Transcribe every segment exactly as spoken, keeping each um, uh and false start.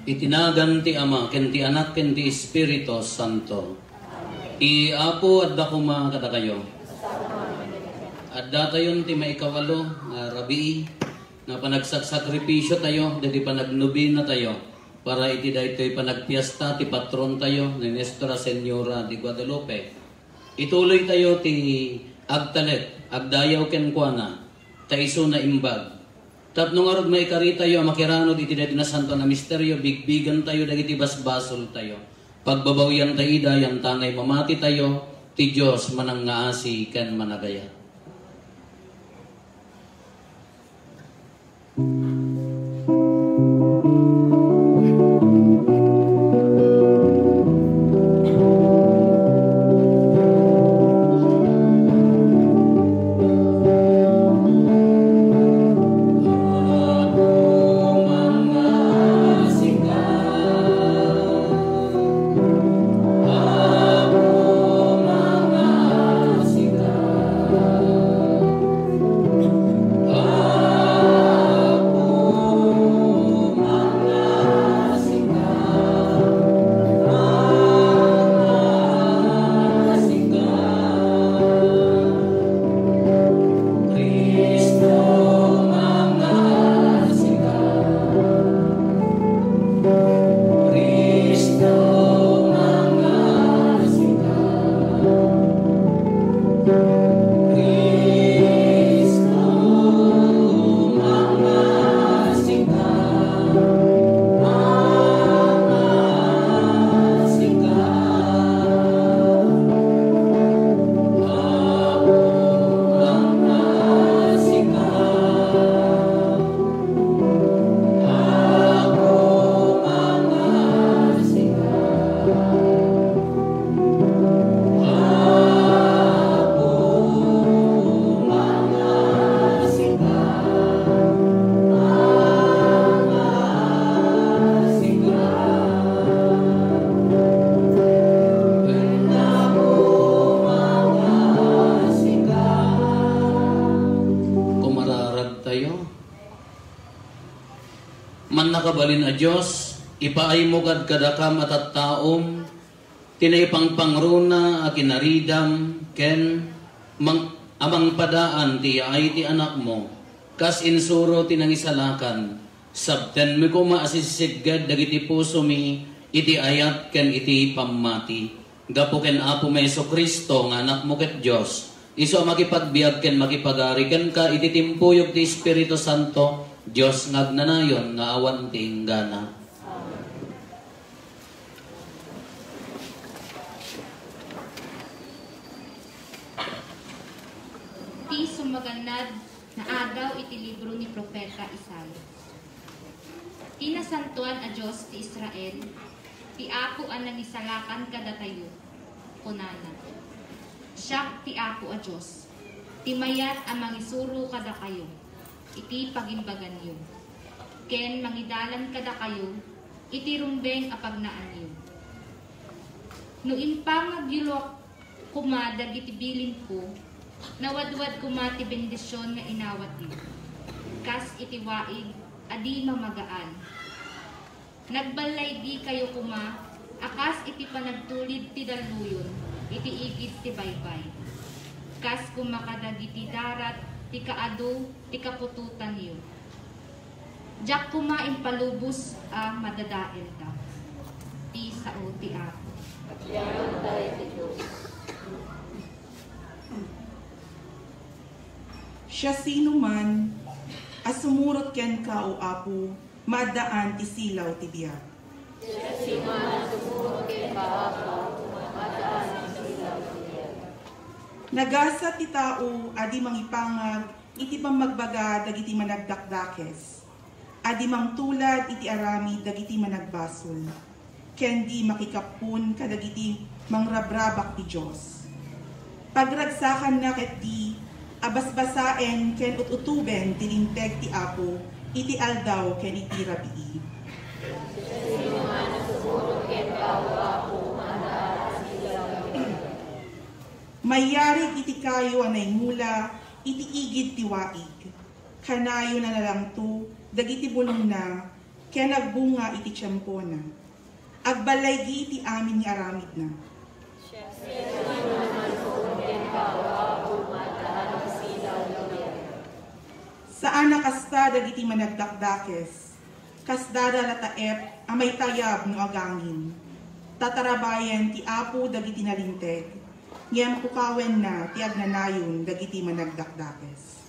Iti nagan ti Ama, ken ti Anak, ken ti Espiritu Santo. Ti Apo adda koma kadakayo. Addatayon ti maikawalo nga rabii nga panagsaksakripisio tayo, dagiti panagnobena tayo, para iti daytoy panagpiesta ti patron tayo, ni Nuestra Señora de Guadalupe. Ituloy tayo ti agtalek, agdayaw kenkuana, ta isu naimbag. Tapno ngarud maikaritayo a makiranud iti daytoy nasantoan a misterio, bigbigantayo dagiti basbasoltayo. Pagbabawiantayo ida, yan ta nay mamatitayo, ti Dios manangngaasi ken managayat. Kumararag tayo. Mannakabalin a Dios, ipaaymo kad kadakam a tattaom ti naipangpangruna a kinaridam ken mang-, a mangpadaan ti yaay ti Anakmo, kas insuro ti Nangisalakan. Sabtenmi koma a sisigged dagiti pusomi iti ayat ken iti pammati. Gapu ken Apomi Jesu-Cristo nga Anakmo ket Dios, isu a makipagbiag ken makipagari kenka iti timpuyog ti Espiritu Santo, Dios nga agnanayon nga awan ti inggana. Ti sumagannad nga adaw iti libro ni Profeta Isaias. Ti Nasantoan a Dios ti Israel, ti Apo a Nangisalakan kadatayo, kunana: Siak ti Apo a Dios, ti mayat a mangisuro kadakayo iti pagimbaganyo, ken mangidalan kadakayo iti rumbeng a pagnaanyo. No impangagyo koma dagiti bilinko, nawadwad koma ti bendision nga inawatyo, kas iti waig a di mamagaan. Nagballaydikayo koma a kas iti panagtulid ti dalluyon iti igid ti baybay, kas koma kadagiti darat ti kaadu ti kaputotanyo. Diak koma impalubos a madadaelda. Ti sao ti Apo. Siasino man a sumurot kenka, O Apo, maaddaan ti silaw ti biag. Nagasat ti tao a di mangipangag iti pammagbaga dagiti managdakdakes, a di mangtulad iti aramid dagiti managbasol, ken di makikappon kadagiti mangrabrabak ti Dios. Pagragsakanna ketdi a basbasaen ken ut-utoben ti linteg ti Apo iti aldaw ken iti rabii. Mayarig iti kayo a naimula iti igid ti waig. Kanayona nalangto dagiti bulongna ken agbunga iti tiempona. Agballaygi iti amin nga aramidna. Saan a kasta dagiti managdakdakes, kasdada la taep a maitayab no agangin. Tatarabayen ti Apo dagiti nalinteg, ngem pukawenna ti agnanayon dagiti managdakdakes.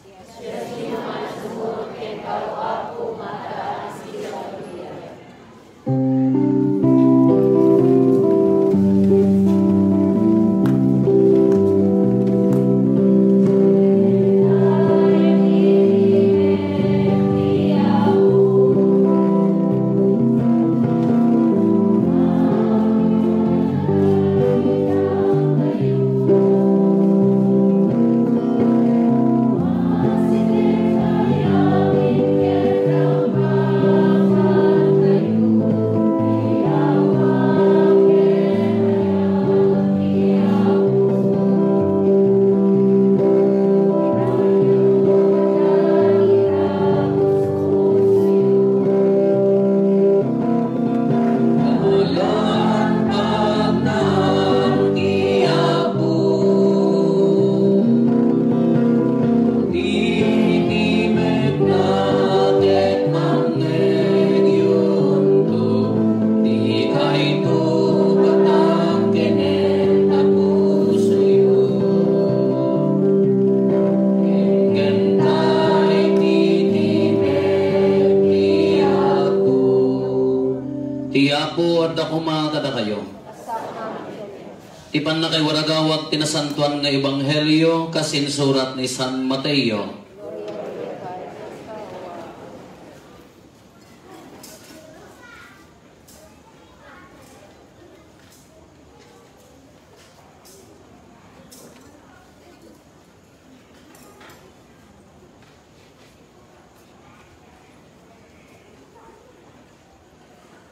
Ti Apo adda koma kadakayo. Ti pannakaiwaragawag ti nasantoan nga ebanghelio kas insurat ni San Mateo.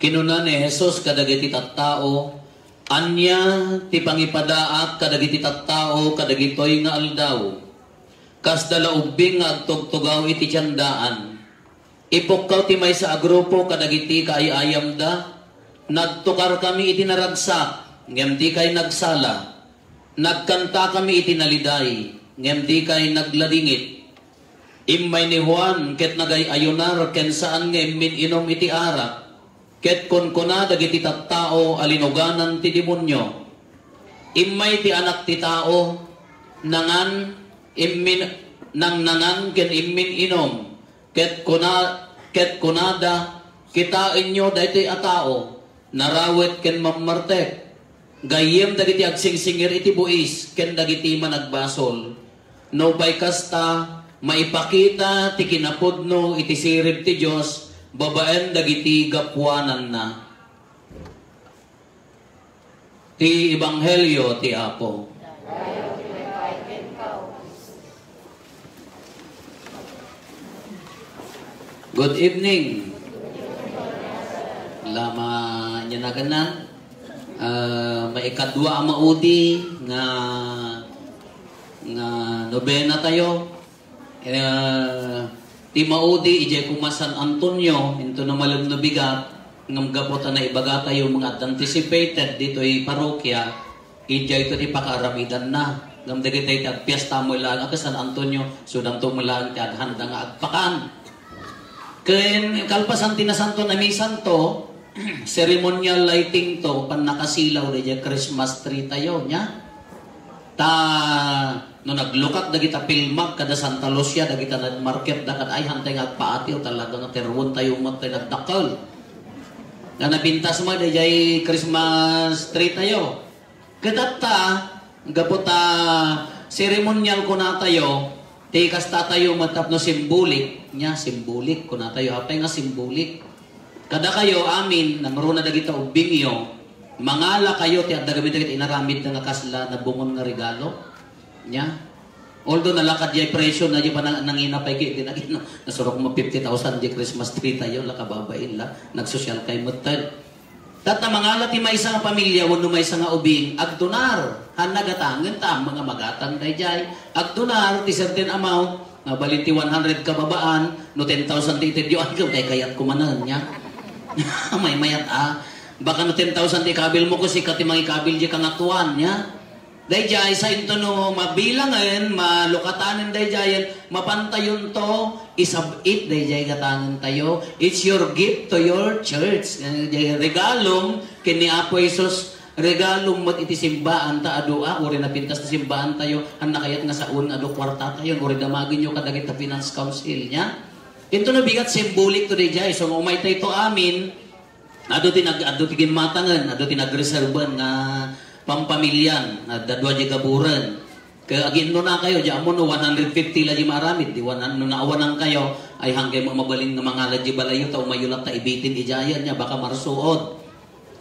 Kinuna ni Jesus kadagiti tattao, "Ania ti pangipadaak kadagiti tattao kadagitoy nga aldaw? Kasda la ubbing nga agtugtugaw iti tiendaan." Ipukkaw ti maysa a grupo kadagiti kaay-ayamda, "Nagtukarkami iti naragsak, ngem dikay nagsala. Nagkantakami iti naliday, ngem dikay nagladingit." Immay ni Juan ket nagay-ayunar ken saan nga immin-inum iti arak, ket kunkuna dagiti tattao a linuganan ti demonio. Immay ti Anak ti Tao, nangan, immin-, nangnangan ken immin-inum. Ket kuna-, ket kunada, "Kitaenyo daytoy a tao, narawet ken mammartek, gayyem dagiti agsingsingir iti buis ken dagiti managbasol." Nupay kasta, maipakita ti kinapudno iti sirib ti Dios babaen dagiti gapuananna. Ti Ebanghelio ti Apo. Good evening. Lama niya naganan. Ah, maikadua a maudi nga, nga nobena tayo. Eh, ti maudi, idiay koma San Antonio, inton no malem no bigat, ngem gapu ta naibagatayo nga anticipated ditoy parokya, idiay to ti pakaaramidanna. Ngem dagitoy ti agpiesta met laeng a ket San Antonio, sudanto met laeng ti aghanda nga agpakan. Ken kalpasan ti Nasanto a Misanto, ceremonial lighting to, pannakasilaw daydiay Christmas tree tayo, nya? Ta no naglukak dagita pilmak kada Santa Lucia, dagita night market da kad ay hantay nga agpaatiw, talaga nga terwon tayo met tay nagdakkel. Nga napintas met daydiay Christmas tree tayo. Ket ta, gapu ta ceremonial kuna tayo, ti kasta tayo met tapno symbolic, nya symbolic kuna tayo, apay nga symbolic? Kadakayo amin, namruna dagita ubbingyo, mangala kayo ti adda gamin dagiti inaramidda nga kasla nabungon nga regalo. Nya? Although nalakad jay presyo na jay pa na-, nangina pay kay di nagino. Nasurok mo fifty thousand jay Christmas tree tayo, la kababain la. Nagsosyal kay metten. Tatta mangala ti maysa nga pamilia wenno maysa nga ubing, agdonar. Hanna gatangen ta ammom nga magatang dayjay. Agdonar ti certain amount, nga balin ti one hundred kababaan, no ten thousand ti itedyo, ay, kay kayat ko manen, nya. Maymayat a. Baka no ten thousand ti ikabil mo, kusika ti mangikabil di kangatuan, ya. Dayjay, sainto no mabilangen, malukatanen dayjayen, mapantayonto isab-it dayjay gatangentayo. It's your gift to your church. Dayjay regalom ken ni Apo Jesus, regalom met iti simbaan ta adu a, uray napintas ti simbaantayo, ania kayat nga saon nga adu kuartatayo, uray damagenyo kadagiti finance council, nia? Intono bigat, simbolik to dayjay. So, no umaytayto amin, adu ti nag-, adu ti gimmatangen, adu ti nagreserben nga pampamilian, nga dadua di gaburen. Kaya aginnonakayo, di ammo no one hundred fifty la di maaramid, di one hundred, no naawanankayo, ay, haankayo mabalin nga mangalad di balayyo, ta umayyo latta ibitin idiayen, nia, baka marsuod.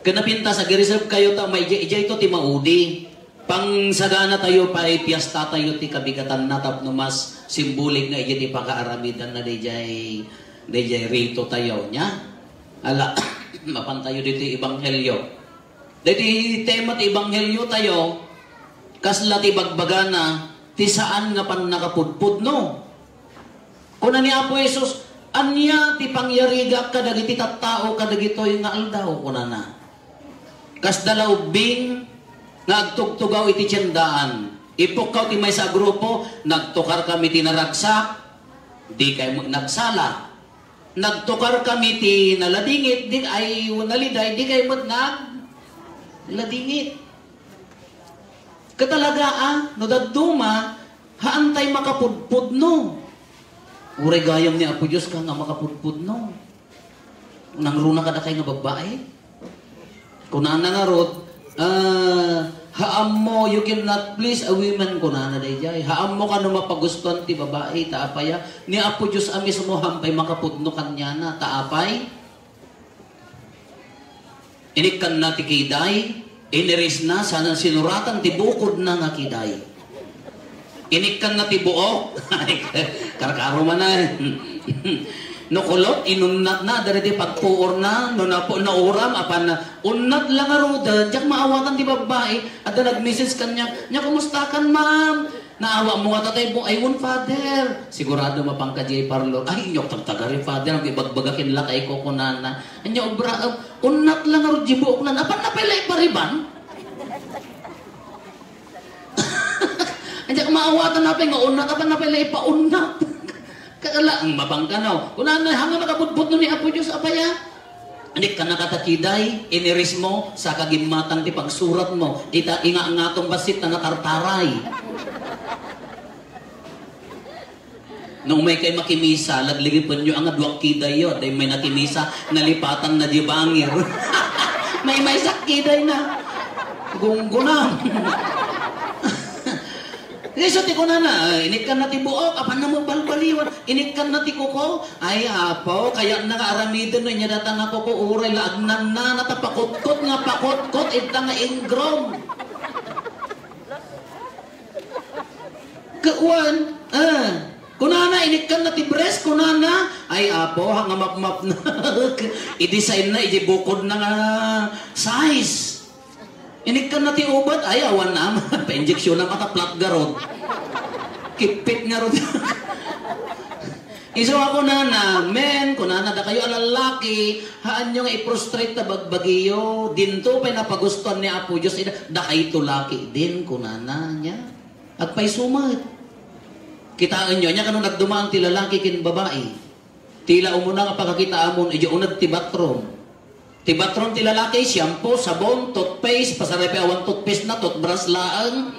Ken napintas, agireservekayo, ta may, idiay, idiay to ti maudi. Pangsaganatayo pay, piestatayo ti kabigatanna tapno mas simbolik nga idiay ti pakaaramidanna dayjay, dayjay ritotayo, nia? Ala, mapantayo ditoy ebanghelio. Daytoy tema ti ebangheliotayo, kasla ti bagbagana, ti saan nga pannakapudpudno. Kuna ni Apo Jesus, "Ania ti pangyarigak kadagiti tattao kadagitoy nga aldaw?" kunana. Kasda la ubbing nga agtugtugaw iti tiendaan. Ipukkaw ti maysa a grupo, "Nagtukarkami ti naragsak, dikay met nagsala. Nagtukarkami ti naladingit, di ay naliday, dikay met nagladingit." Ket talaga a, no dadduma, haantay makapudpudno. Uray gayam ni Apo Dios ka nga makapudpudno. Nangruna kadakay nga babbai? Kunana ngarud, ah, "Haammo, you cannot please a woman," kunana dayjay. Haammo kano mapagustuan ti babai, ta apay a? Ni Apo Dios a mismo haanpay makapudno kaniana, ta apay? Inikkanna ti kiday, inirisna, saan sinuratan ti bukodna nga kiday. Inikkanna ti buok, karkaro manen. No kulot, inunnatna, dagiti pagpuorna, no napu-, nauram, apan unnat la ngaruden, diak maawatan ti babbai, adda nag-message kaniak, "Nia, kumustakan, ma'am?" Naawatmo nga tatay mo, "Ay, wen, Father." Sigurado mapanka diay parlor. "Ay, inyok tagtagari, Father, ang ibagbaga ken lakay ko," kunana. Anya, obra, um, unnat lang nga rod di buok na, apan napay la ipariban? Anya, maawatan napay nga unnat, apan napay la ipaunnat. Kala, ang mapangkanaw. Kunana, hanga makabudbudno ni Apo Dios, apaya? Inikkanna kata kiday, inirismo, sa kagimmatang ti pagsuratmo, ita inga-, ingatong bassit ta natartaray. No umay kay makimisa, lagligipenyo, anga duak kidayyo, adda may nakimisa, nalipatanna di bangir. May maysak kidayna. Gunggunam. Isu ti kunana, "Ay, inikkanna ti buok, apanna mo balbaliwan. Inikkanna ti kuko. Ay, Apo, kayatna nga aramiden no inya data nga kuko, uray la agnannana ta pakutkot nga pakutkot, idta nga inggrum." Kuan, ah, kunana, "Inikkanna ti breast," kunana. Ay, Apo, ha nga mapmapnak. I-designna, iti bukodna nga size. Inikkanna ti ubat, ay, awan na, pa-injection na mata, flat garod. Kipit ngarud. Isu a kunana, men, kunana, dakayo a lallaki, haanyo nga i-frustrate ta bagbagiyo, dinto pay napagustuan ni Apo Dios, ida, dakayto laki din, kunana niya. Agpayso met. Kitaenyo, anya kano nagdumaan ti lalaki ken babai. Ti la umuna nga pakakitaamon, idiay uneg ti bathroom. Ti bathroom ti lalaki, shampoo, sabon, toothpaste, pasarap awan toothpaste na, toothbrush laeng,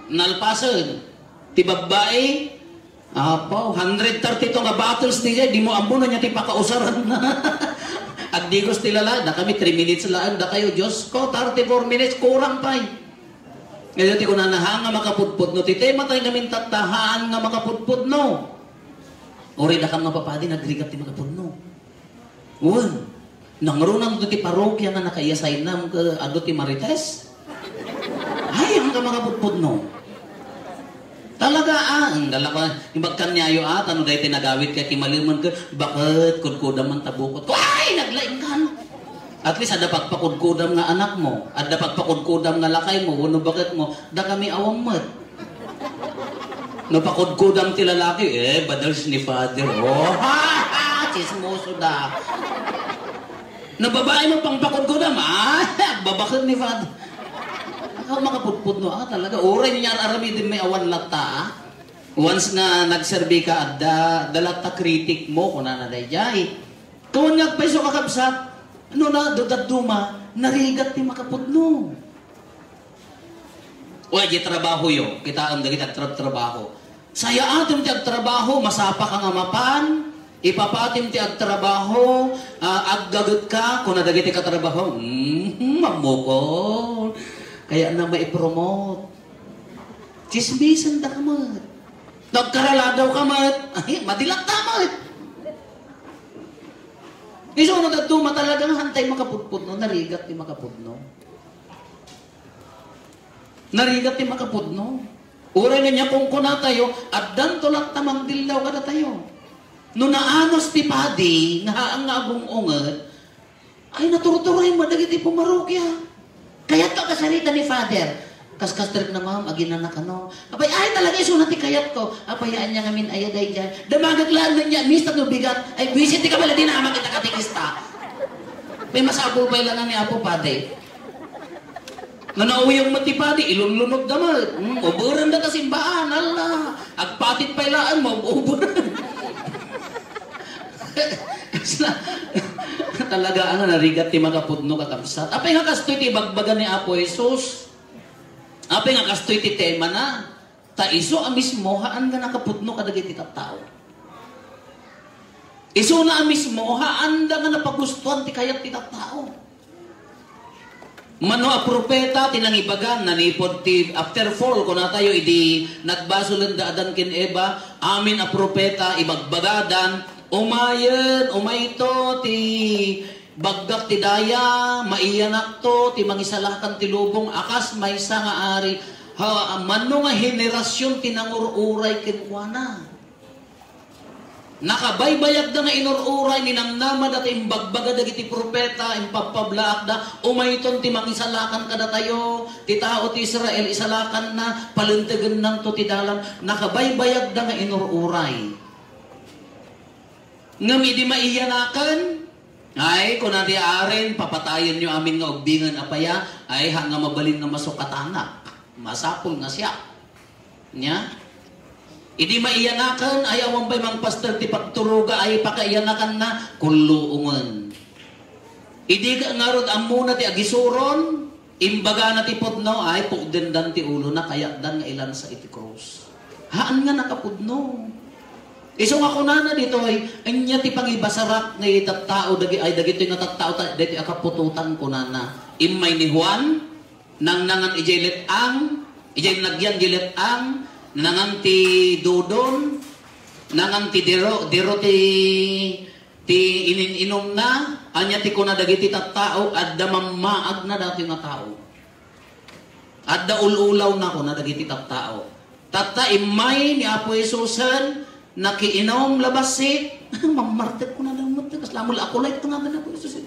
nalpasen. Ti babbai, apo, hundred thirty-two nga bottles diay, di mo ammo no ania ti pakausaran na. Agdigos ti lala, dakami three minutes laeng, dakayo, Dios ko, thirty-four minutes, kurang pay. Ngayon, ti kunana, ha nga makapudpudno, ti tema tayo ngamin tatta, haan nga makapudpudno. Uray dakam nga papadi, nagrigat ti makapudno. Wen, nangruna ti parokya nga nakaiyasaynam ket adu ti Marites. Ay, ang ka makapudpudno. Talaga, ah, ang dala ko, ibagkan niya yo, ah, tano dahil tinagawit ka, kimaliman ka, bakit, kudkudam man tabukot ko, ay, naglaing ka, no? At least, adda pagpakudkudam nga anak mo, adda pagpakudkudam nga lakay mo, wenno bakit mo, da kami awam met. No pakudkudam ti lalaki, eh, badals ni father. Oh, ha, ha, chismoso da. Nababain mo pang pakudkudam, ah, agbabaket ni Father. Ikaw makapudpudno, ah, talaga. Uray niya aramiden may awan latta, ah. Once nga nagserbi ka, adda, dalatta kritik mo, kunana dayjay. Kawan nga agpayso kakabsat, no na, dadadduma, narigat ti makapudno. Uy, di trabaho yo. Kitaem dagiti agtrabtrabaho. Sayaatem ti agtrabaho, masapa ka nga mapan, ipapatim ti agtrabaho, ah, aggaget ka, kuna dagiti katrabaho, "Mm, mammukol. Kaya na maipromote." Chismisen da ka met. Nagkaraladaw ka met. Ay, madilat ka met. Isu no daduma talaga nga hantay makapudpudno, narigat ti makapudno. Narigat ti makapudno. Uray nga niya kunkunatayo, addanto latta mangdillaw kadatayo. No naanus ti padi, nga haan nga agung-unget, ay naturturay mo dagiti pumarokia. Kayat ka kasarita ni Father. Kaskastek na, ma'am, aginana kano. Apay, ay, talaga, isu na ti kayat ko. Apay, anya ngamin, aya, dayjay. Damagak lang niya, mista no bigat. Ay, buwisit ti kabala, di na makita katikista. May masapul pa ilan ni Apo Padi. Nga nauyong met ti padi, ilunlunod da met. Hmm, uburen da ta simbaan, Allah. Agpatit pay laeng, mauburen. Talaga, ano, narigat ti makapudno, kakabsat. Apay nga kastoy ti ibagbaga ni Apo Jesus? Apay nga kastoy ti tema na? Ta isu a mismo, haan nga nakapudno kadagiti tattao. Isuna a mismo, haanda nga napagustuan ti kayat ti tattao. Mano a propeta ti nangibaga, nanipod ti after fall, kunatayo, idi nagbasolen da Adan ken Eva, amin a propeta, ibagbagadan, umayen, umayto ti bagbak ti daya, maiyanakto ti mangisalakan ti lubong, a kas maysa nga ari, ha, mano nga henerasyon ti nangur-uray kenkuana. Nakabaybayagda nga inur-uray, ninamnamada ti imbagbaga dagiti profeta, impabpablaakda, umayton ti mangisalakan kadatayo, ti tao ti Israel, isalakanna, palentegennanto ti dalan. Nakabaybayagda nga inur-uray. Ngem idi maiyanaken, ay, kuna ti arin, papatayenyo amin nga ubbingen, apaya, ay, ha nga mabalin nga masukatanak. Masapul nga siak. Nia? Idi maiyanaken, ay awan pay mangpaster ti pagturoga, ay pakaiyanakanna, kulluongen. Idi ka ngarud ammona ti agisuron, imbagana ti pudno, ay pukdendan ti ulona, kayatdan nga ilansa iti krus. Haan nga nakapudno. Isu nga kunana ditoy, ania ti pangibasarak nga itattao, dagi-, ay dagitoy nga tattao, ta-, dagitoy a kaputotan kunana. Immay ni Juan, nangnangan idiay let-ang, idiay nagyan di let-ang, nangan ti dudon, nangan ti diro, diro ti, ti inin-inumna, ania ti kuna dagiti tattao, adda mammaagna datoy nga tao. Adda ul-ulawna kuna dagiti tattao. Tatta immay ni Apo Jesusen, nakiinum la bassit. Mammartek kuna da met, kasla mo la akulayt kuna da Apo Jesusen.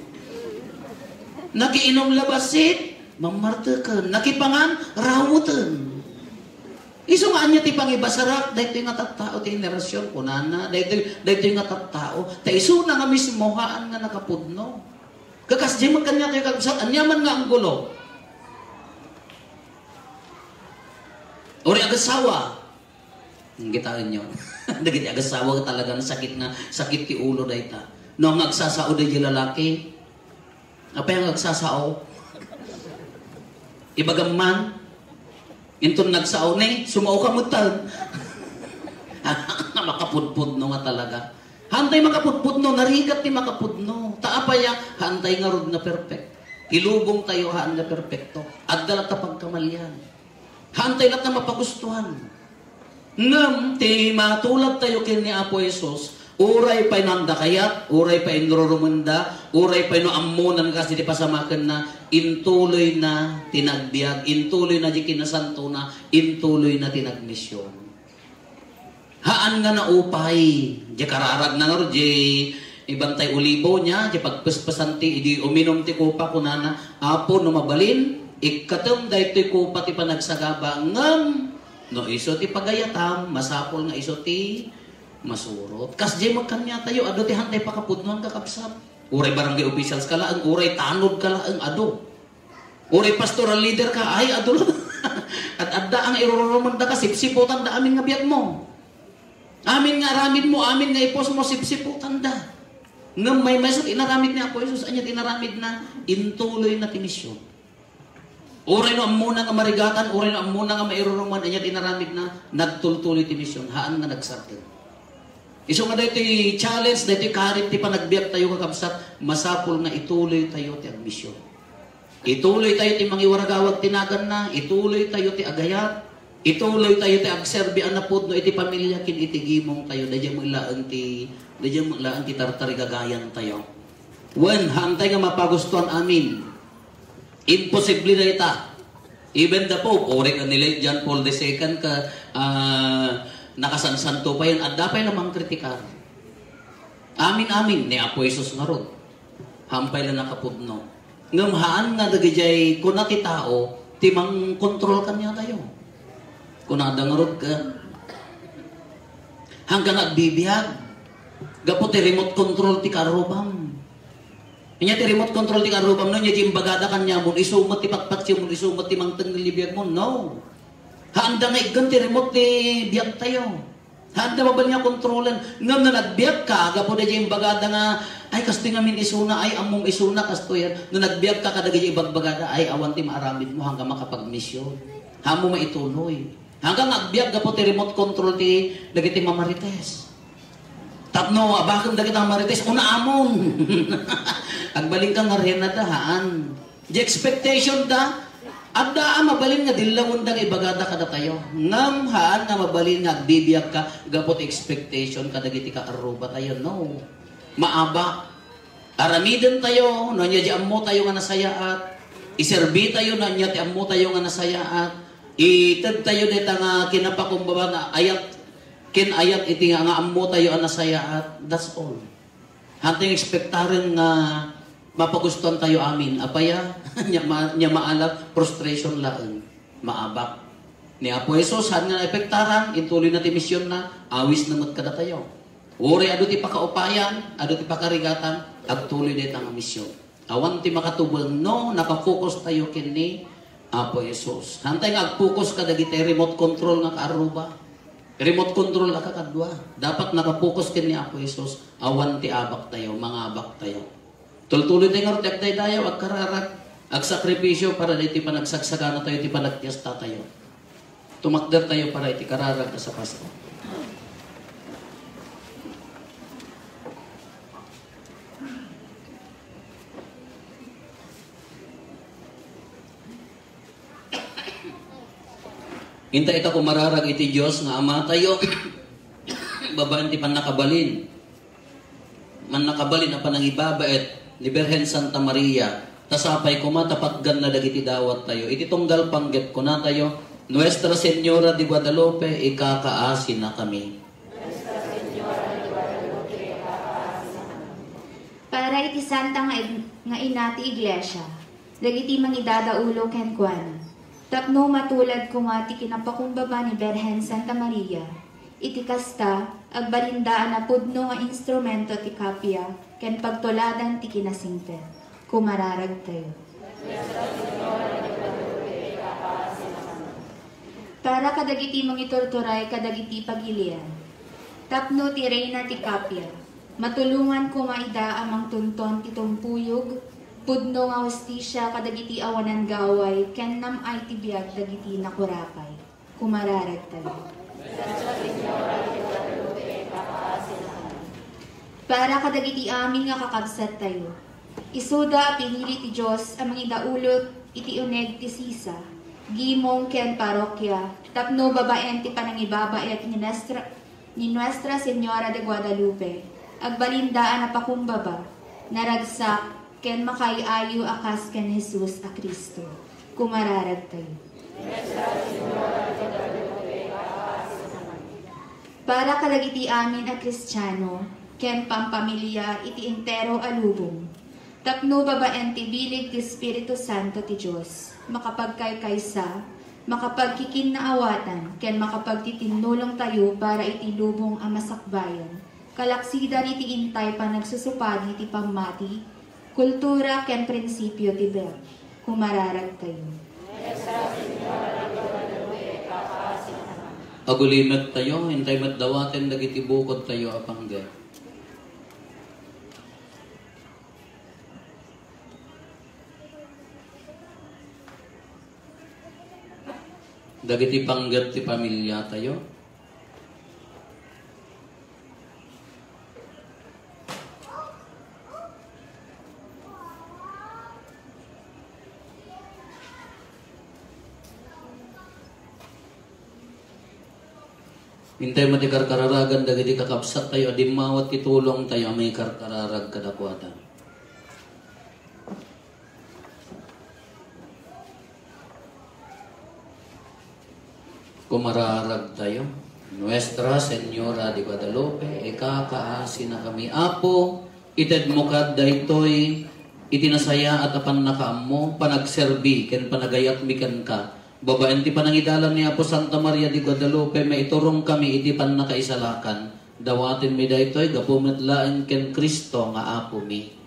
Nakiinum la bassit, mammarteken. Nakipangan, raweten. Isu nga ania ti pangibasarak, daytoy nga tattao ti henerasyon, kunana, daytoy, daytoy nga tattao. Ta isuna nga mismo, haan nga nakapudno. Kakas di magkanya kayo kagusat, ania man nga anggulo. Uri agasawa. Ang kitaen nyo. Dagiti agasawa talagang sakit nga, sakit ti ulo dayta. No, ang agsasao daydi lalaki. Apay ang agsasao? Ibagam man. Inton nagsao, ne, sumao ka mutan. Makapudpudno nga talaga. Hantay makapudpudno, narigat ti makapudno. Ta apay a, hantay ngarud nga perfect. Ti lubong tayo, haan nga perfecto. Adda latta pagkamalian. Hantay latta mapagustuhan. Ngem ti matulad tayo ken ni Apo Jesus, uray pay no anda kayat, uray pay inrurumenda, uray pay no ammonan kas iti pasamakenna, intuloy na ti nagbiag, intuloy na di kinasantona, intuloy na ti nagmision. Haan nga naupay, di kararag na ngarud, di ibantay olibo niya, di pagpespesan ti, idi uminum ti kopa, kunana, "Apo, no mabalin, ikkatem daytoy kopa ti panagsagaba, ngem no isu ti pagayatam, masapul nga isu ti masurot." Kasdiay met kaniatayo, adu ti hantay pakapudnuan, kakabsat. Uray barangay officials ka laeng, uray tanod ka laeng, adu. Uray pastoral leader ka, ay, adu lang. At adda ang irururumanda ka, sipsiputanda amin nga biagmo. Amin nga aramidmo, amin nga ipusmo, sipsiputanda. Ngem maymaysa ti inaramid ni Apo Jesus, ania ti inaramidna? Intuloyna ti mision. Uray no ammona nga marigatan, uray no ammona nga mairuruman, ania ti inaramidna? Nagtultuloy ti mision, haan nga nagsardeng. Isu nga daytoy challenge, daytoy karit ti panagbiagtayo, kakabsat, masapul nga ituloytayo ti agmision. Ituloytayo ti mangiwaragawag ti naganna, ituloytayo ti agayat, ituloytayo ti agserbi a napudno iti pamilya ken iti gimongtayo. Daydiay met laeng ti, daydiay met laeng ti tartarigagayantayo. Wen, haantay nga mapagustuan amin. Imposible dayta. Even the Pope, uray nga ni John Paul the Second ka, ah, nakasansanto payen, adda pay la mangkritikar. Amin, amin, ni Apo Jesus ngarud. Hampay la nakapudno. Ngem haan nga dagidiay kuna ti tao ti mangkontrol kaniatayo. Kunada ngarud ken, hanggang agbibiag. Gapu ti remote control ti karrubam. Ania ti remote control ti karrubam, no? Ania ti imbagada kaniamon, isu met ti patpatsiem, isu met ti mangtengngel ti biagmo, no? Haanda nga iggan ti remote ti biagtayo. Haanda mabalin nga kontrolen. Ngem no nagbiagka, gapu daydiay imbagada nga, ay, kastoy ngamin isuna, ay, ammom isuna, kastoy. No nagbiagka kadagiti ibagbagada, ay, awan ti maaramidmo, hanggang makapagmision. Haanmo maituloy. Hanggang agbiag gapu ti remote control ti dagiti mamarites. Tapno abaken dagiti mamarites, unaamon. Agbalinka nga rena da, haan. Di expectation da, adda a mabalin nga dillawenda nga ibagada kadatayo. Ngem haan nga mabalin nga agbibiagka gapu ti expectation kadagiti kaarrubatayo. No. Maabak. Aramidentayo no ania ti ammotayo nga nasayaat. Iserbitayo no ania ti ammotayo nga nasayaat. Itedtayo dayta nga kinapakumbaba nga ayat ken ayat iti nga, nga ammotayo a nasayaat. That's all. Hantay nga ekspektaren nga mapagustuantayo amin. Apay a? Nia ma-, nia maala, frustration laeng. Maabak. Ni Apo Jesus, haan nga naepektaran, intuloyna ti misionna, awisna met kadatayo. Uray adu ti pakaupayan, adu ti pakarigatan, agtuloy dayta nga mision. Awan ti makatubeng no nakafokus tayo ken ni Apo Jesus. Hantay nga agfokus kadagiti remote control nga kaarruba. Remote control a kakadua. Dapat nakafokus ken ni Apo Jesus. Awan ti abak tayo, mangabak tayo. Tultuloy tayo ngarud ti agdaydayaw, agkararag, agsakripisyo para daytoy panagsagsagana tayo, ti panagpiesta tayo. Tumakder tayo para iti kararag a sapasat. Inta ita kumararag iti Dios nga Ama tayo, babaen ti pannakabalin, mannakabalin a panangibabaet ni Birhen Santa Maria, ta sapay koma ta patganna dagiti dawat tayo. Iti tunggal panggep kuna tayo, Nuestra Señora de Guadalupe, ikakaasinakami. Para iti santa nga id-, nga ina ti Iglesia, dagiti mangidadaulo kenkuana, tapno matulad koma ti kinapakumbaba ni Birhen Santa Maria, iti kasta, agbalinda a napudno nga instrumento ti kapia ken pagtuladan ti kinasingpet. Kumararagtayo. Para kadagiti mangiturturay kadagiti pagilian, tapno ti Reyna ti Kapia, matulongan koma ida a mangtunton ti tumpuyog, pudno nga hustisia kadagiti awanan gaway ken nam-ay ti biag dagiti nakurapay. Kumararagtayo. Para kadagiti amin nga kakabsattayo, isuda a pinili ti Dios a mangidaulo iti uneg ti sisa, gimong ken parokia tapno babaen ti panangibabaet ni Nuestra, ni Nuestra Señora de Guadalupe, agbalinda a napakumbaba, naragsak, ken makaay-ayo a kas ken Jesus a Cristo. Kumararagtayo. Para kadagiti amin a Kristiano ken pampamilia iti entero a lubong, tapno babaen ti bileg ti Espiritu Santo ti Dios, makapagkaykaysa, makapagkikinnaawatan, ken makapagtitinnulongtayo para iti lubong a masakbayan, Palaksidan iti intay panagsusupadi ti pammati, kultura ken prinsipio ti Bel. Kumararagtayo. Agulimektayo, intay met dawaten dagiti bukodtayo a panggep. Dagiti panggep ti pamiliatayo. Intay met ti karkararagan dagiti kakabsattayo a dimmawat ti tulongtayo a maikarkararag kadakuada. Kumararagtayo. Nuestra Señora de Guadalupe, ikakaasinakami. Apo, itedmo kad daytoy iti nasayaat a pannakaammo, panagserbi, ken panagayatmi kenka. Babaen ti panangidalan ni Apo Santa Maria de Guadalupe, maiturongkami iti pannakaisalakan. Dawatenmi daytoy gapu met laeng ken Cristo nga Apomi.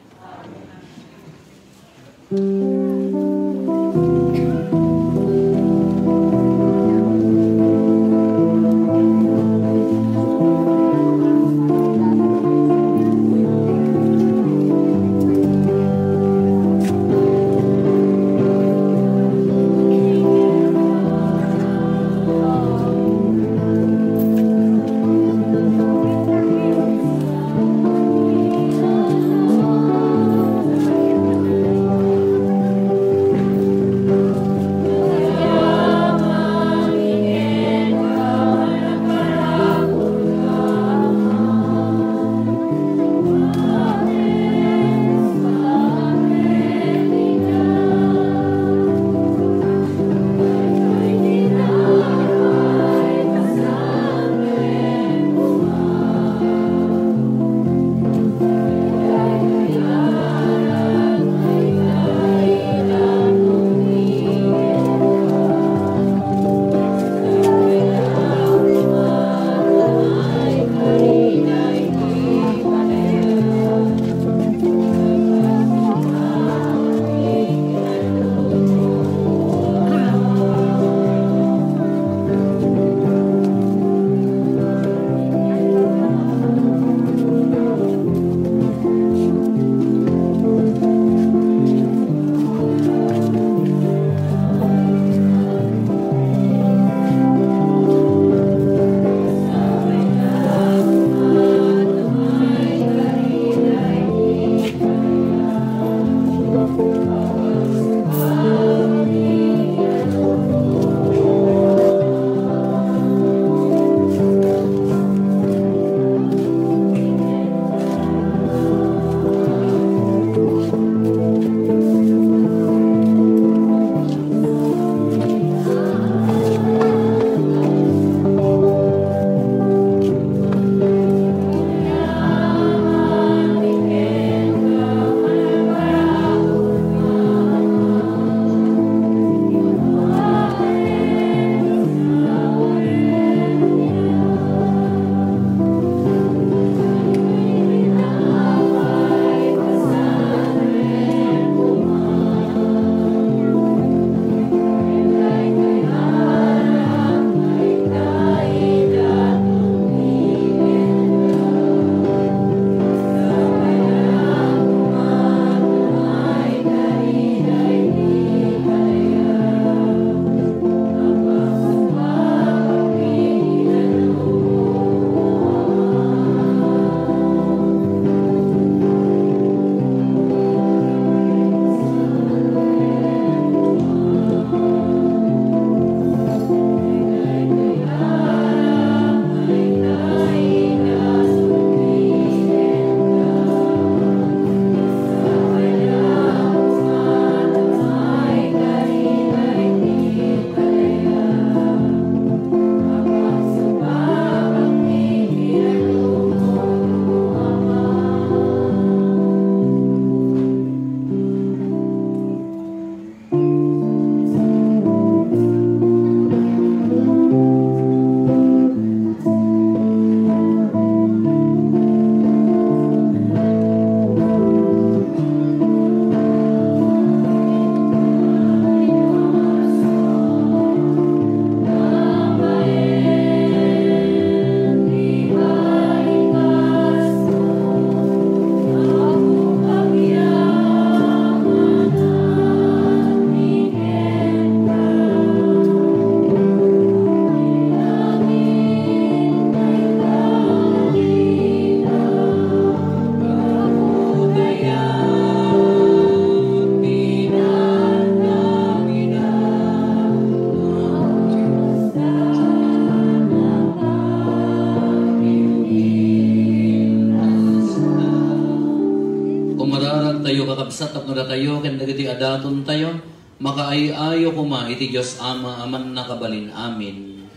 Datayo ken dagiti adatontayo, makaay-ayo koma iti Dios Ama a mannakabalin. Amen.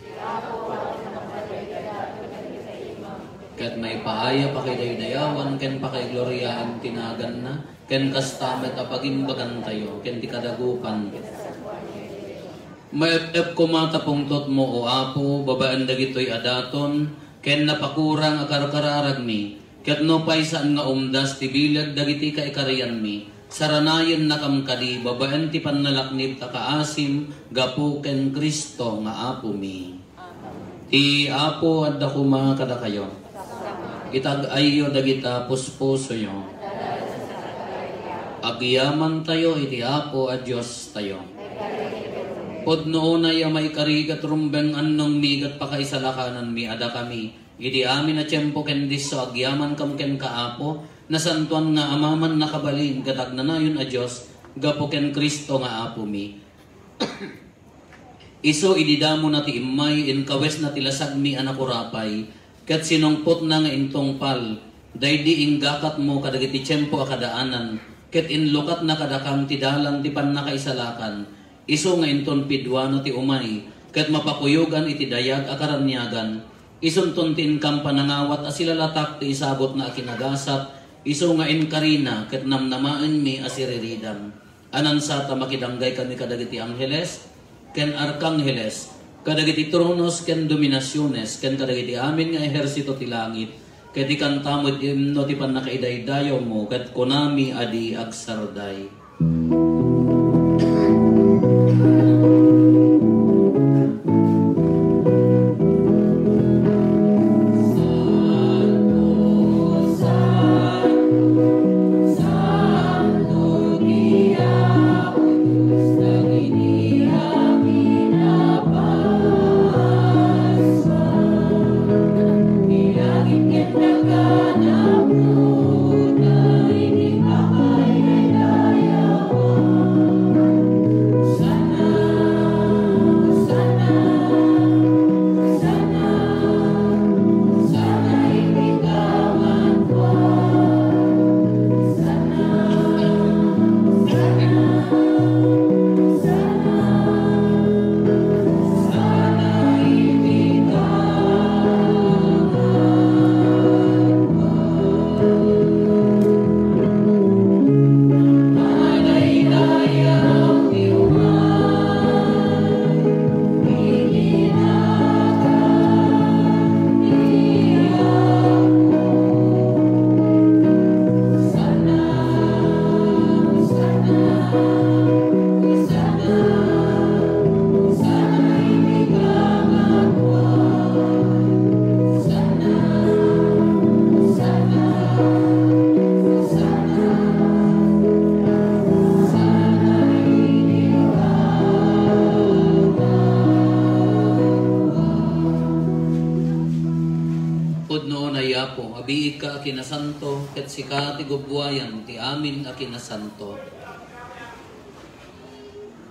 Ket maipaay a pakidaydayawan ken pakaigloriaan ti naganna, ken kasta met a pagimbagantayo ken ti kadagupan. Maep-ep koma ta pungtotmo, O Apo, babaen dagitoy a daton ken napakurang a karkararagmi, ket nupay saan nga umdas ti bileg dagiti kaikarianmi, saranayennakam kadi babaen ti pannalaknib a kaasim gapu ken Cristo nga Apomi. Ti Apo adda koma kadakayo. Itag-ayyo dagita puspusoyo. Agyamantayo iti Apo a Diostayo. Pudno unay a maikari ket rumbeng annongmi ket pakaisalakananmi a dakami, iti amin a tiempo ken disso agyamankam kenka, Apo, nasantoan nga Ama a mannakabalin ket agnanayon a Dios, gapu ken Cristo nga Apomi. Isu idi damona ti immay, inkawesna ti lasagmi a nakurapay, ket sinungpotna nga intungpal daydi inggakatmo kadagiti tiempo a kadaanan, ket inlukatna kadakam ti dalan ti pannakaisalakan. Isu nga inton piduana ti umay, ket mapakuyogan iti dayag a karaniagan, isunton ti inkam panangawat a silalatak ti isagutna a kinagasat, isu nga inkarina ket namnamaenmi a siriridam. Anansa ta makidanggay kami kadagiti angheles ken arkangheles, kadagiti tronos ken dominasiones, ken kadagiti amin nga ehersito ti langit, ket ikanta met ti imno ti pannakaidaydayawmo, ket kunami a di agsarday. Pudno unay, Apo, abiigka a kinasanto, ket sika ti gubbuayan ti amin a kinasanto.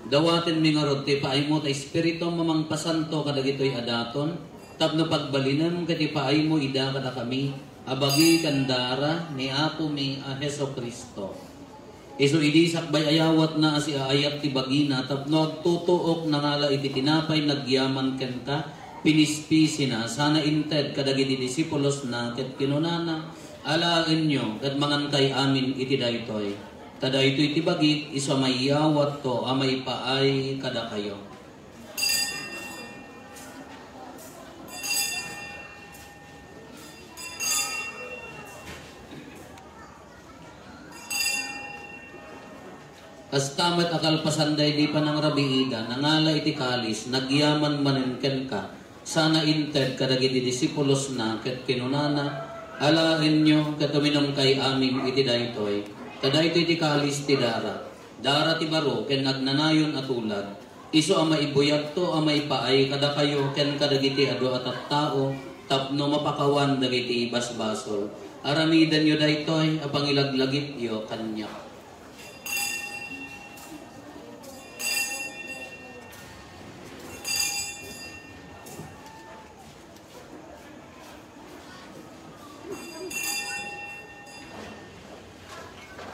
Dawatenmi ngarud ti paaymo ta Espiritum a mangpasanto kadagitoy a daton, tapno pagbalinem ket ipaaymo ida kadakami a bagi ken dara ni Apomi a Jesu-Cristo. Isu idi sakbay ayawatna a siaayat ti bagina tapno agtutuok, nangala iti tinapay nagyaman kenka, pinispisina, sana inted kadagiti disipulosna, ket kinunana, "Alaenyo ket mangankay amin iti daytoy. Ta daytoy ti bagik, isu a maiyawatko a maipaay kadakayo." Kasta met a kalpasan daydi panangrabiida, nangala iti kalis, nagyaman manen kenka, sana inted kadagiti disipulosna, ket kinunana, "Alaenyo ket uminumkay amin iti daytoy, ta daytoy ti kalis ti dara, dara ti baro ken agnanayon a tulag, isu a maibuyatto a maipaay kadakayo ken kadagiti adu a tattao tapno mapakawan dagiti basbasol. Aramidenyo daytoy a pangilaglagipyo kaniak."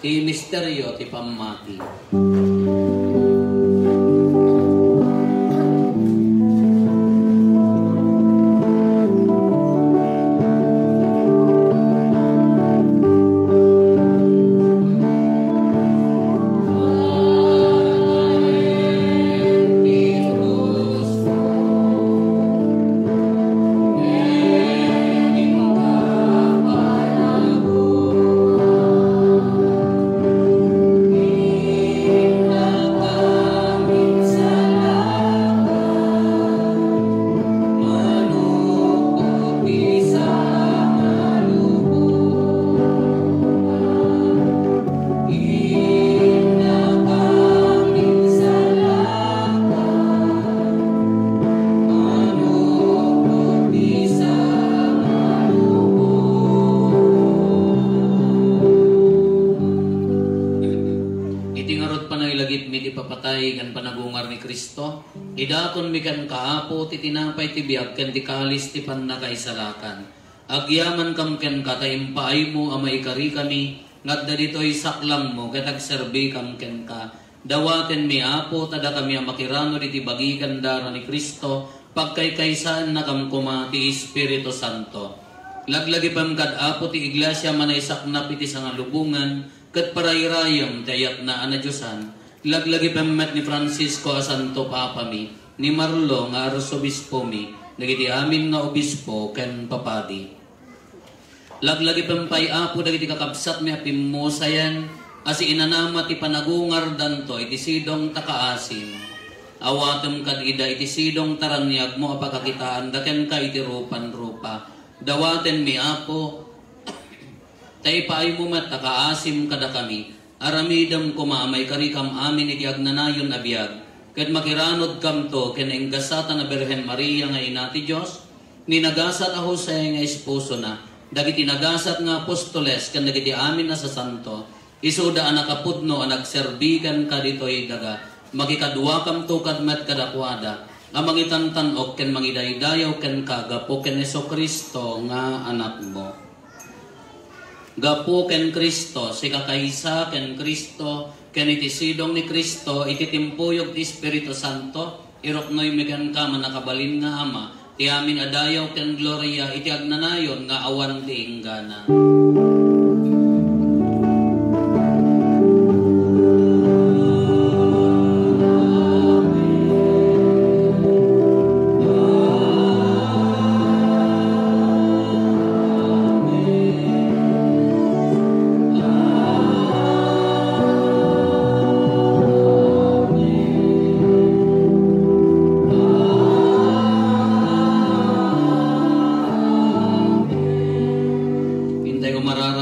Ti misterio ti pammati. Iti ngarud, panaglagipmi ti ipapatay ken panagungar ni Cristo, idatonmi kenka, Apo, ti tinapay ti biag ken ti kalis ti pannakaisalakan. Agyamankam kenka ta impaaymo a maikarikami nga adda ditoy saklangmo ket agserbikam kenka. Dawatenmi, Apo, ta dakami a makiranod iti bagi ken dara ni Cristo, pagkaykaysaennakam koma ti Espiritu Santo. Laglagipem kad, Apo, ti Iglesia a manaisaknap iti sangalubongan, ket parayrayem ti ayatna a nadiosan. Laglagipem met ni Francisco a Santo Papami, ni Marlo nga Arsobispomi, dagiti amin nga obispo ken papadi. Laglagipem pay, Apo, dagiti kakabsatmi a pimmusayen a siinanama ti panagungardanto iti sidong ta kaasim. Awatem kad ida iti sidong ta raniagmo a pakakitaanda kenka iti rupan-rupa. Dawatenmi, Apo, ta ipaaymo met a kaasim kadakami. Aramidem koma a maikarikam amin iti agnanayon a biag, ket makiranodkamto ken ni gasatan a Birhen Maria nga Ina ti Dios, ni nagasat a Jose nga esposona, dagiti nagasat nga apostoles ken dagiti amin a sasanto, isuda a nakapudno a nagserbi kenka ditoy daga. Makikaduakamto kad met kadakuada a mangitantan-ok ken mangidaydayaw kenka gapu ken Jesu-Cristo nga Anakmo. Gapu ken Cristo, sika kaysa ken Cristo, ken iti sidong ni Cristo, iti timpuyog ti Espiritu Santo, iruknoymi kenka, mannakabalin nga Ama, ti amin a dayaw ken gloria iti agnanayon nga awan ti inggana. Intay ko marara-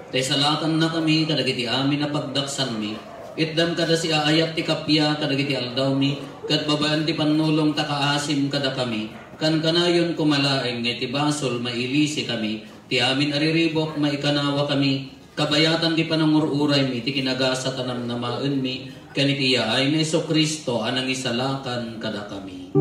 Ta isalakannakami kadagiti amin a pagdaksanmi. Itdam kada siaayat ti kappia kadagiti aldawmi, ket babaen ti pannulong ta kaasim kadakami. Kankanayon koma laeng nga iti basol mailisikami, ti amin a riribuk maikanawakami, kabayatan ti panangur-uraymi iti kinagasat a namnamaenmi, ken iti yaay ni Jesu-Cristo a nangisalakan kadakami.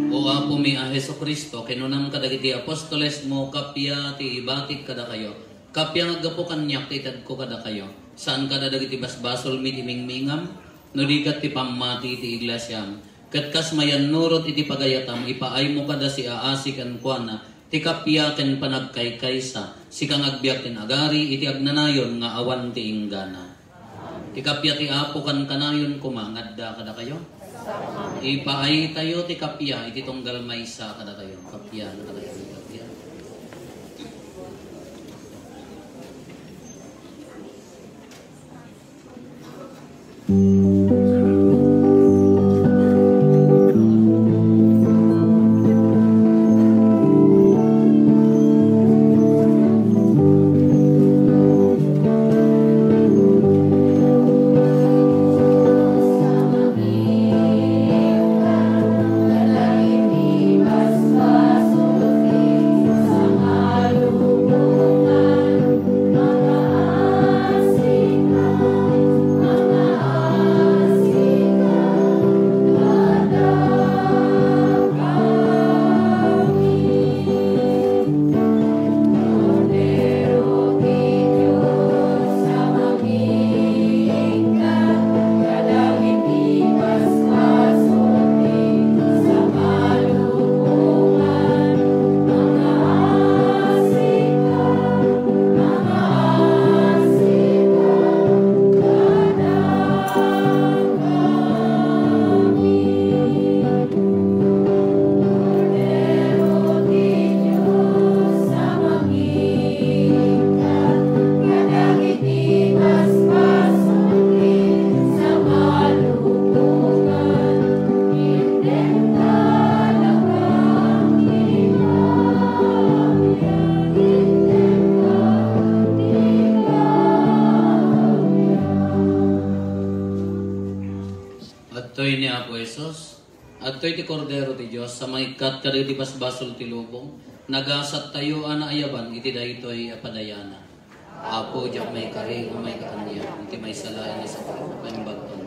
O Apomi a Jesu-Cristo, kinunam kadagiti apostolesmo, kappia ti ibatik kadakayo, kappia nga aggapu kaniak ti itedko kadakayo. Saan kada dagiti basbasolmi ti mingmingam, no di ket ti pammati ti iglesiam. Ket kas mayannurot iti pagayatam, ipaaymo kada siaasi kenkuana ti kappia ken panagkaykaysa, sika nga agbiag ken agari iti agnanayon nga awan ti inggana. Ti kappia ti Apo kankanayon koma nga adda kadakayo. Ipaaytayo ti kappia iti tunggal maysa kadatayo. Kappia, kadatayo, kappia. Adtoy ni Apo Jesus, adtoy ti Kordero ti Dios a mangikkat kadagiti basbasol ti lubong. Nagasattayo a naayaban iti daytoy a padayana. Apo, diak maikari nga umayka kaniak iti maysa laeng a sakit, maimbagton.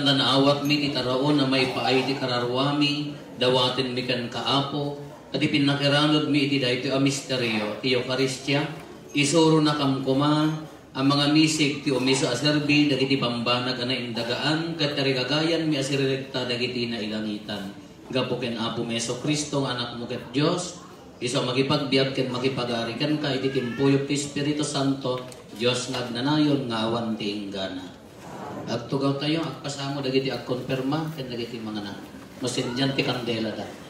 Naawatmi ti taraon a maipaay ti kararuami, dawatenmi kenka, Apo, a ti pinnakiranudmi iti daytoy a misterio ti Eukaristia, isuronakam koma a mangamisig ti umiso a serbi dagiti bambanag a naindagaan ket tarigagayanmi a sirirekta dagiti nailangitan. Gapu ken Apomi Jesu-Cristo nga Anakmo ket Dios, isu a makipagbiag ken makipagari kenka iti timpuyog ti Espiritu Santo, Dios nga agnanayon nga awan ti inggana. Agtugawtayo, agpasamo dagiti agkonfirma ken dagiti manganak. Masindian ti kandelada.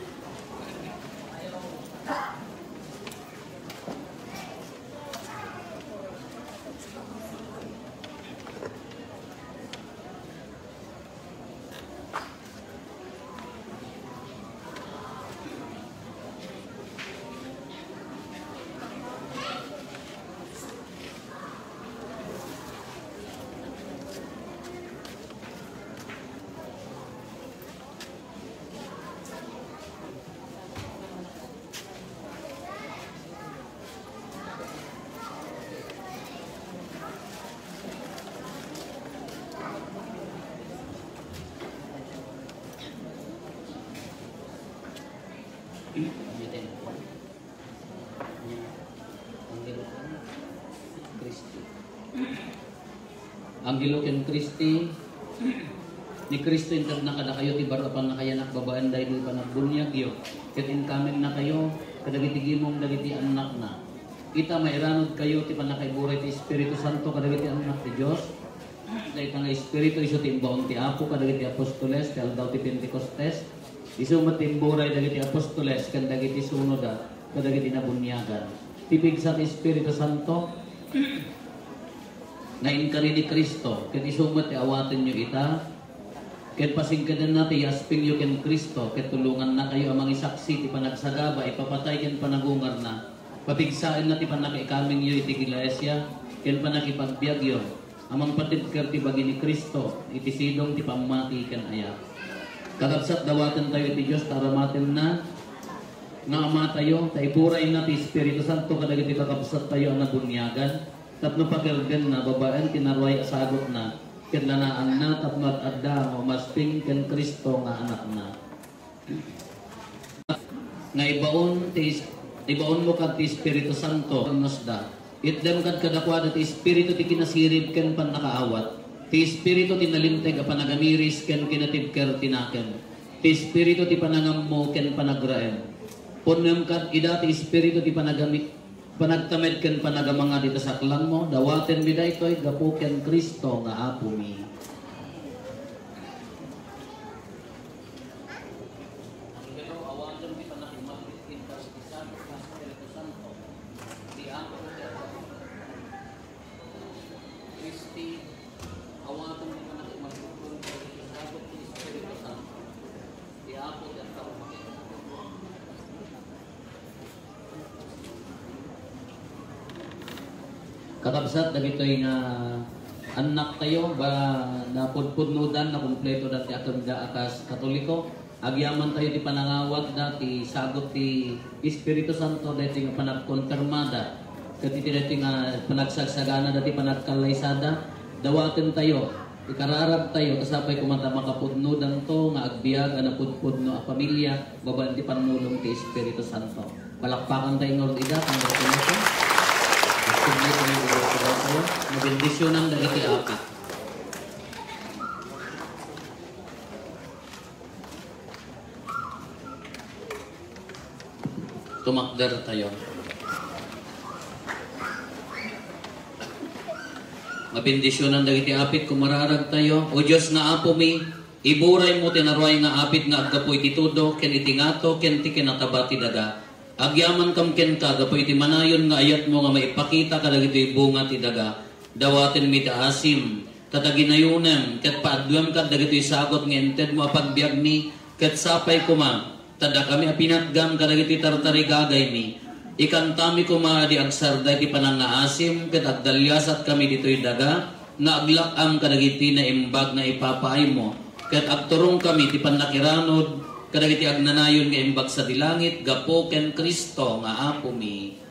Angelo ken Christy. Ni Cristo intedna kadakayo ti baro a pannakayanak babaen daytoy panagbuniagyo, ket inkamennakayo kadagiti gimong dagiti annakna. Ita, mairanudkayo ti pannakaiburay ti Espiritu Santo kadagiti annak ti Dios. Dayta nga Espiritu isu ti imbaon ti Apo kadagiti apostoles ti aldaw ti Pentecostes. Isu met ti imburay dagiti apostoles ken dagiti sunoda kadagiti nabuniagan. Ti pigsa ti Espiritu Santo nga inkari ni Cristo, ket isu met ti awatenyo ita, ket pasingkedenna ti yaspingyo ken Cristo, ket tulongannakayo a mangisaksi ti panagsagaba, ipapatay ken panagungarna, papigsaenna ti pannakaikamenyo iti iglesia ken pannakipagbiagyo a mangpatibker ti bagi ni Cristo iti sidong ti pammati ken ayat. Kakabsat, dawatentayo iti Dios ta aramatenna nga Amatayo, ta iburayna ti Espiritu Santo kadagiti kakabsattayo a nabuniagan tapno pakerdenna babaen ti naruay a sagutna ket lanaanna tapno ad-adda nga umasping ken Cristo nga Anakna. Nga ibaon ti is-, ibaonmo kad ti Espiritu Santo, pagnosda. Itdem kad kadakuada ti Espiritu ti kinasirib ken pannakaawat, ti Espiritu ti nalinteg a panagamiris ken kinatibker ti nakem, ti Espiritu ti panangammo ken panagraem. Punnem kad ida ti Espiritu ti panagami-, panagtamed ken panagamangad iti saklangmo, dawatenmi daytoy gapu ken Cristo nga Apomi. Angelo, awatem ti pannakimmasideg ken ti sagut ti Espiritu Santo. Ti Apo ti Apo. Christy, awatem ti pannakimmasideg ken ti sagut ti Espiritu Santo. Ti Apo ti Apo. Kakabsat, dagitoy nga annaktayo, ba, napudpudnodan, nakumpleto da ti akemda a kas Katoliko. Agyamantayo ti panangawatda ti sagut ti Espiritu Santo, daytoy nga panagkonfirmada, ket iti daytoy nga panagsagsaganada ti panagkallaysada, dawatentayo. Ikararagtayo, ta sapay koma ta makapudnodanto nga agbiag a napudpudno a pamilia babaen ti pannulong ti Espiritu Santo. Palakpakan tayo nga ida, congratulations. Mabendisyonan dagiti apit. Tumakder tayo. Mabendisyonan dagiti apit, kumararag tayo. O Dios nga Apomi, iburaymo ti naruay nga apit nga aggapu iti tudo ken iti ngato ken ti kinataba ti daga. Agyamankam kenka gapu iti manayon nga ayatmo nga maipakita kadagitoy bunga ti daga. Dawatenmi ti asim, ta ta ginayonem ket paadduem kad dagitoy sagut nga intedmo a pagbiagmi, ket sapay koma ta dakami a pinatgam kadagiti tartarigagaymi. Ikantami koma a di agsarday ti panangngaasim ket agdaliasatkami ditoy daga nga aglak-am kadagiti naimbag nga ipapaaymo, ket agturongkami ti pannakiranud kadagiti agnanayon nga imbag sadi langit gapu ken Cristo nga Apomi.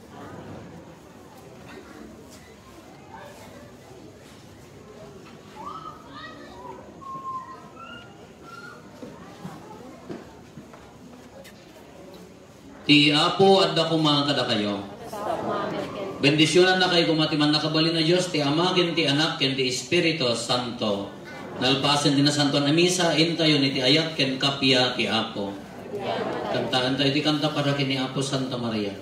Ti Apo adda koma kadakayo. Bendisionannakayo koma ti mannakabalin a Dios, ti Ama, ken ti Anak, ken ti Espiritu Santo. Nalpasen ti Nasantoan a Misa, intayon iti ayat ken kappia ti Apo. Kantaentayo ti kanta para ken ni Apo Santa Maria.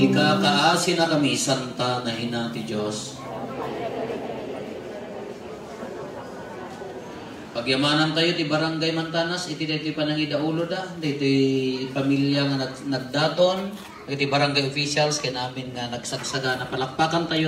Ikakaasinakami, Santa Nahina ti Dios. Pagyamanantayo ti Barangay Mantanas iti daytoy panangidauloda, daytoy pamilia nga nag-, nagdaton, dagiti barangay officials, ken amin nga nagsagsagana. Palakpakantayo.